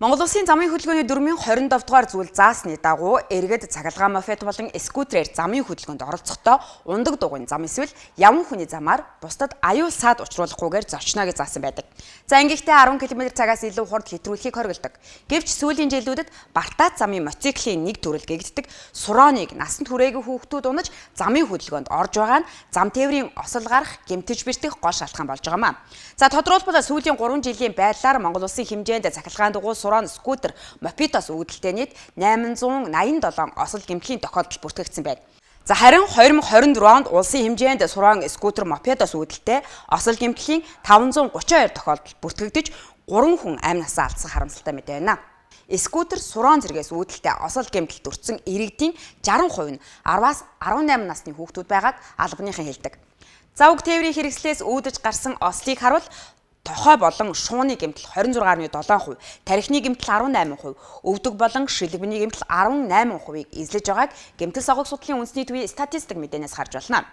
Монгол Улсын замын хөдөлгөөний дүрмийн 27 дугаар зүйл заасны дагуу иргэд цахилгаан мопед болон скутерээр замын хөдөлгөөнд оролцохдоо унадаг дугуйн зам эсвэл яван хүний замаар бусдад аюул саад учруулахгүйгээр зорчно гэж заасан байдаг. За ингэхдээ 10 км цагаас илүү хурд хэтрүүлэхийг хориглодог. Гэвч сүүлийн жилүүдэд Бартаат замын мотоциклийн нэг төрөл гэгддэг сурооныг насанд хүрээгүй хүүхдүүд унаж замын хөдөлгөөнд орж байгаа нь зам тээврийн осол гарах, гэмтэж бэртэх гол шалтгаан болж байгаа юм а. За тодорхойлбол сүүлийн 3 жилийн байдлаар Монгол Улсын хэмжээнд цахилгаан дугуй, сурон, скутер, мопедоос үүдэлтэй нийт 887 осол гэмтлийн тохиолдол бүртгэгдсэн байна. За харин 2024 онд улсын хэмжээнд сурон, скутер, мопедоос үүдэлтэй осол гэмтлийн 532 тохиолдол бүртгэгдэж 3 хүн амь насаа алдсан харамсалтай мэдээ байна. Скутер, сурон зэргээс үүдэлтэй осол гэмтэлд өртсөн иргэдийн 60% нь 10-аас 18 насны хүүхдүүд байгааг албаныхан хэлдэг. За уг тээврийн хэрэгслээс үүдэж гарсан ослыг харуул тохой болон шууны гэмтэл 26.7%, тархины гэмтэл 18%, өвдөг болон шилэгмэний гэмтэл 18%-ийг эзлэж байгааг гэмтэл согог судлалын үндэсний төвийн статистик мэдээнээс харж байна.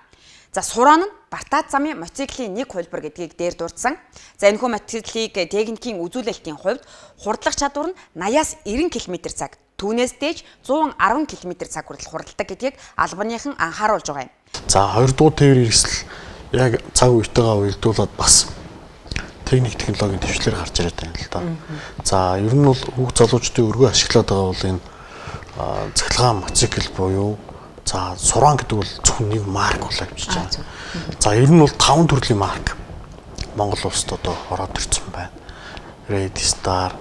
За сурон нь Бартаат замын мотоциклийн нэг хувилбар гэдгийг дээр дурдсан. За энэхүү мотоциклийг техникийн үзүүлэлтийн хувьд хурдлах чадвар нь 80-аас 90 км цаг, түүнээс дээж 110 км цаг хүртэл хурдладаг гэдгийг албаныхан анхааруулж байгаа юм. За 2 дугаар тээврийн хэрэгсэл яг цаг үетэйгээ уялдуулаад бас техник технологийн төвчлэр гарч ирээд байна л да. За ер нь бол хүүхд залуучдын өргөө ашиглаад байгаа бол энэ цахилгаан мотоцикл буюу за суран гэдэг бол зөвхөн нэг марк болоо авчиж байгаа. За ер нь бол 5 төрлийн марк Монгол улсад одоо ороод ирсэн байна. Red Star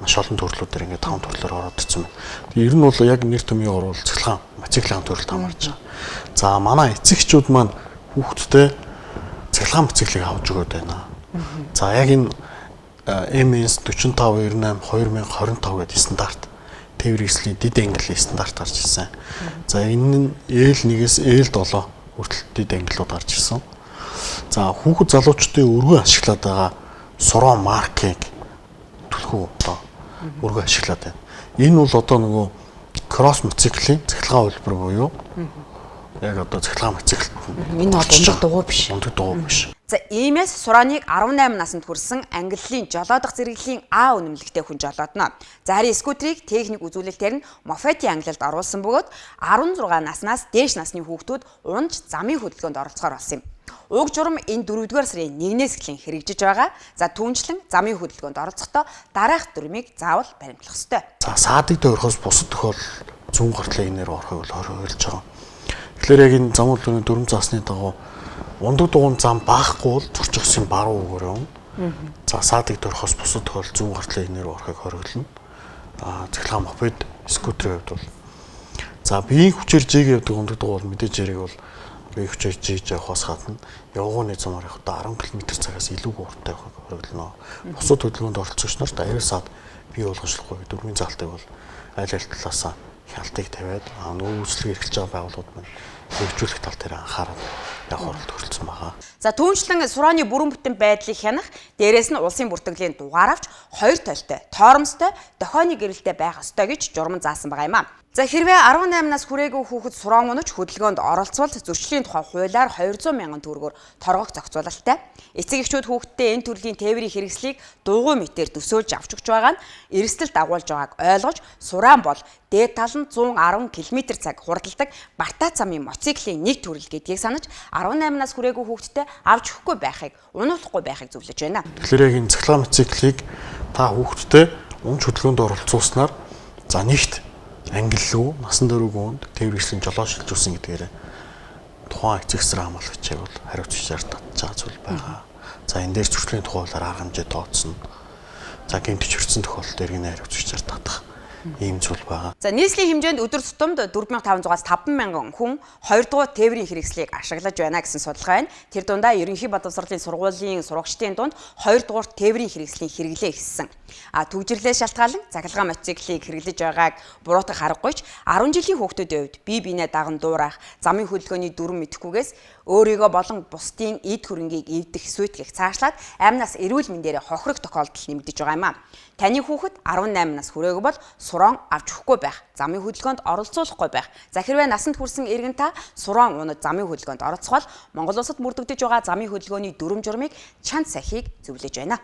маш олон төрлүүдээр ингээд 5 төрлөөр ороод ирсэн байна. Тэгээ ер нь бол яг нэр томьёогоор бол цахилгаан мотоциклийн төрөлд хамаарч байгаа. За манай эцэгчүүд маань хүүхдтэй цахилгаан мотоциклийг авч өгөөд байна. За яг энэ MS 4598 2025 гэдэг стандарт тээврийн хэрэгслийн дэд англи стандарт гарч ирсэн. За энэ нь L1-ээс L7 хүртэл дэд англиуд гарч ирсэн. За хүүхэд залуучдын өргөн ашиглаад байгаа сурон маркийг түлхүү одоо өргөн ашиглаад байна. Энэ бол одоо нөгөө кросс мотоциклийн цахилгаан хувилбар буюу яг одоо цахилгаан мотоцикл. Энэ бол ундаг дугуй биш. Ундаг дугуй биш. За иймээс сурааныг 18 насанд хүрсэн ангиллын жолоодох зэрэглэлийн А үнэмлэхтэй хүн жолоодно. За харин скутерийг техник үзүүлэлтээр нь мопедын ангилалд оруулсан бөгөөд 16 наснаас дээш насны хүүхдүүд унж замын хөдөлгөөнд оролцохоор болсон юм. Уг журам энэ 4-р сарын 1-ээс эхлэн хэрэгжиж байгаа. За түүнчлэн замын хөдөлгөөнд оролцохдоо дараах дүрмийг заавал баримтлах ёстой. За саадыг тойрохоос бусад тохиолдолд зүүн гартлын инээр орохыг бол хориглож байгаа. Тэгэхээр яг энэ замын хөдөлгөөний дүрм заасны дагуу ундаг дугуйн зам баахгүй бол зөрчих ёсын баруун үгээр явна. За саадыг тойрохоос бусад тохиолдолд зүүн гартлын инээр орохыг хориглоно. Цахилгаан мопед, скутерийн хувьд бол за биеийн хүчээр жигээ явдаг ундаг дугуй бол мэдээж яриг бол биеийн хүчээр жиж явахаас гадна явгууны замаар явахдаа 10 км цагаас илүү хурдтай явахыг хориглоно. Бусад хөдөлгөөнд оролцогч нарт аюул саад бий болгошлохгүй дүрмийн заалтыг бол аль аль талаасаа хяналтыг тавиад нөгөө үйлчлэг эрхэлж байгаа байгууллагууд маань хэрэгжүүлэх тал дээр анхаарал явах оролт хүрэлцэн байгаа. За түүнчлэн сурааны бүрэн бүтэн байдлыг хянах, дээрээс нь улсын бүртгэлийн дугаар авч хоёр толтой, тоормостой, дохионы гэрэлтэй байх ёстой гэж журам заасан байгаа юм а. За хэрвээ 18 нас хүрээгүй хүүхэд сурон унаж хөдөлгөөнд оролцвол зөрчлийн тухай хуулиар 200 мянган төгрөгөөр торгох зохицуулалттай. Эцэг эхчүүд хүүхэдтэй энэ төрлийн тээврийн хэрэгслийг дугуй мэтээр төсөөлж авч өгч байгаа нь эрсдэл дагуулж байгааг ойлгож сураан бол дээд тал нь 110 км цаг хурдладаг Бартаат замын мотоциклийн нэг төрөл гэдгийг санаж 18 нас хүрээгүй хүүхэдтэй авч өгөхгүй байхыг, унуулахгүй байхыг зөвлөж байна. Тэгэхээр яг энэ цахилгаан мотоциклийг та хүүхэдтэй унж хөдөлгөөнд оролцуулснаар за нэгт ангиллуу насан турш хүнд тээврийн хэрэгслийн жолоо шилжүүлсэн гэдгээр тухайн эцэг эсрэг хамгаалагчийг бол хариуцлагаар татж байгаа зүйл байгаа. За энэ дээр зөрчлийн тухай хуулиар арга хэмжээ тооцно. За гэмтэж хүрсэн тохиолдолд иргэний хариуцлагчаар татах ийм зүйл байгаа. За нийслэлийн хэмжээнд өдөр тутамд 4500-аас 5000 хүн 2 дугаар тээврийн хэрэгслийг ашиглаж байна гэсэн судалгаа байна. Тэр дундаа ерөнхий боловсролын сургуулийн сурагчдын дунд 2 дугаар тээврийн хэрэгслийн хэрэглээ ихссэн. А түгжирлээс шалтгаалan цахилгаан мотоциклийг хэрэглэж байгааг буруутгах аргагүй ч 10 жилийн хүүхдүүдийн хувьд бие биенээ даган дуурайх, замын хөдөлгөөний дүрэм мэдэхгүйгээс өөрийгөө болон бусдын эд хөрөнгийг эвдэх, сүйтгэх цаашлаад амнаас эрүүл мэндээрээ хохирох тохиолдол нэмэгдэж байгаа юм а. Таны хүүхэд 18 нас хүрээгүй бол сурон авч өгөхгүй байх, замын хөдөлгөөнд оролцуулахгүй байх. За хэрвээ насанд хүрсэн иргэн та сурон унаж замын хөдөлгөөнд оролцох бол Монгол улсад мөрдөгдөж байгаа замын хөдөлгөөний дүрэм журмыг чанд сахийг зөвлөж байна.